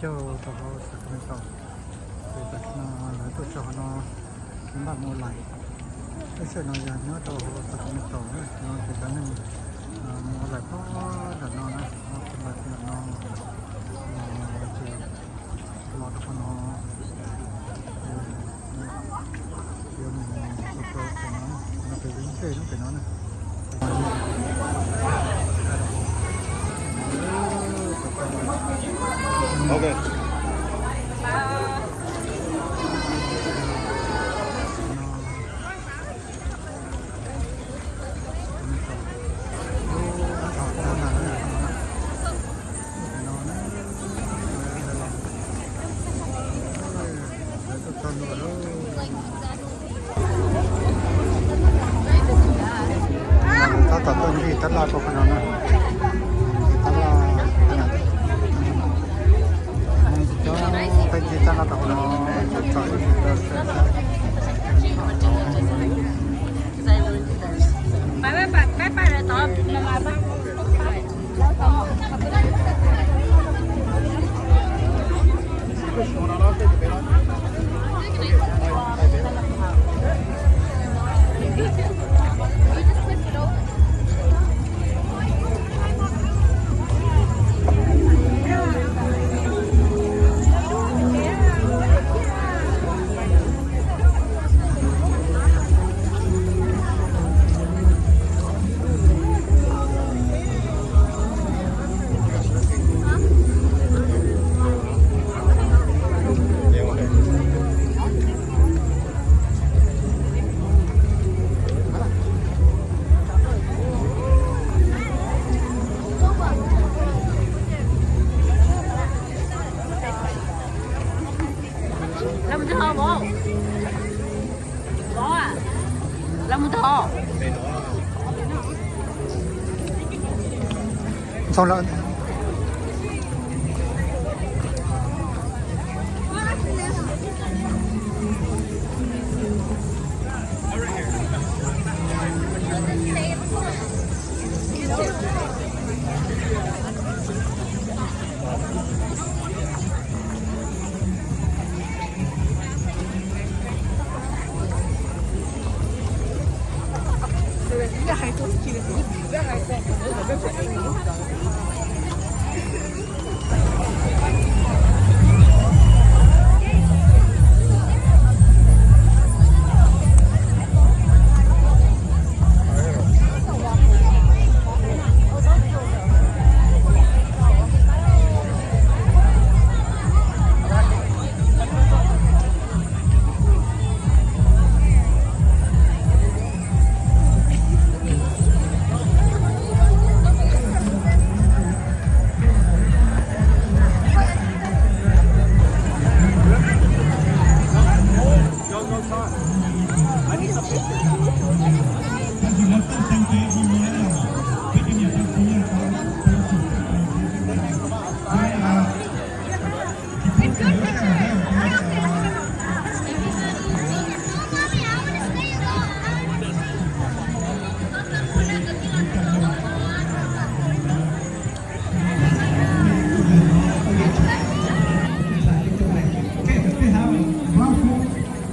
Rau hauv Sacramento, ces tam sim no lawv tuaj txog qhov no, lawv npaj mus ua live. Lub sij hawm no yog nyob rau hauv Sacramento na, no ces cov neeg mus ua live puag nram no na, ua live puag nram no, ces los rau qhov no, yuav mus rau pem no, no pem lub ntsej lub pem no na. Ok. Tab tom tuaj ncig tab laj rau qhov no na. Tab laj, cov peb ncig tab laj rau qhov no, tso ib Los mus tog, vov. Vov, los mus tog. Txog lawm.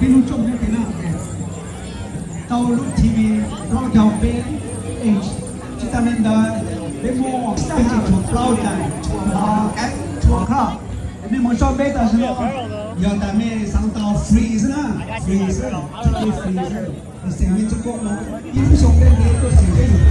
Peb lub rooj nyob pem no, tau lub T V plaub caug peb inch, tsis tas li ntawd peb muaj peb tshuav plaub daim, tshuav, tshuav club, mej mus soj peb tam sim no, yog tas mej xav tau free xwb na, free xwb, tib free xwb. Xeem mej txuj koj no, ib lub xyoo peb ntev tuaj xeem peb yus.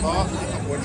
Pab, pab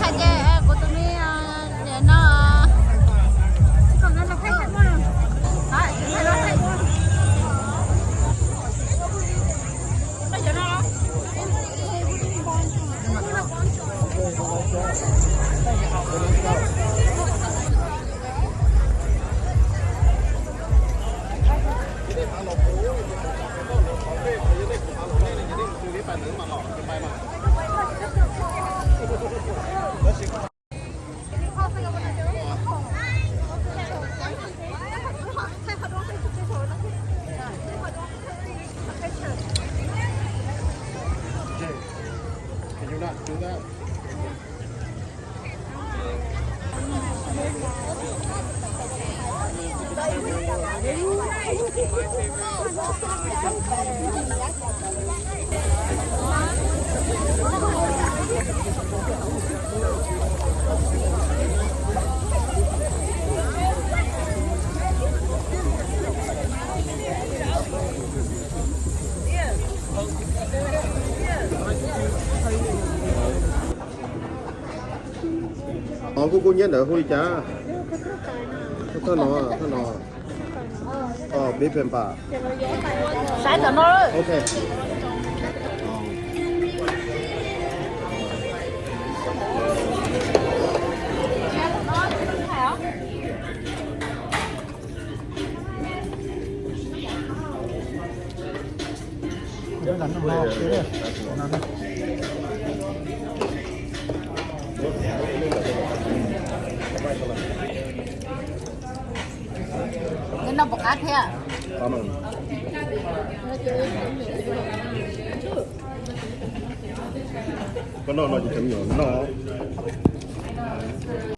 hais tias kuv tus me niam no. Can you not do that? Kuv, kuv nyiam ntawd hu li cas? Thaj no, thaj no. Peb pem pas. Saib ntawm no. Ok. Noj puas qab thiab? Koj noj no ces cov me nyuam noj.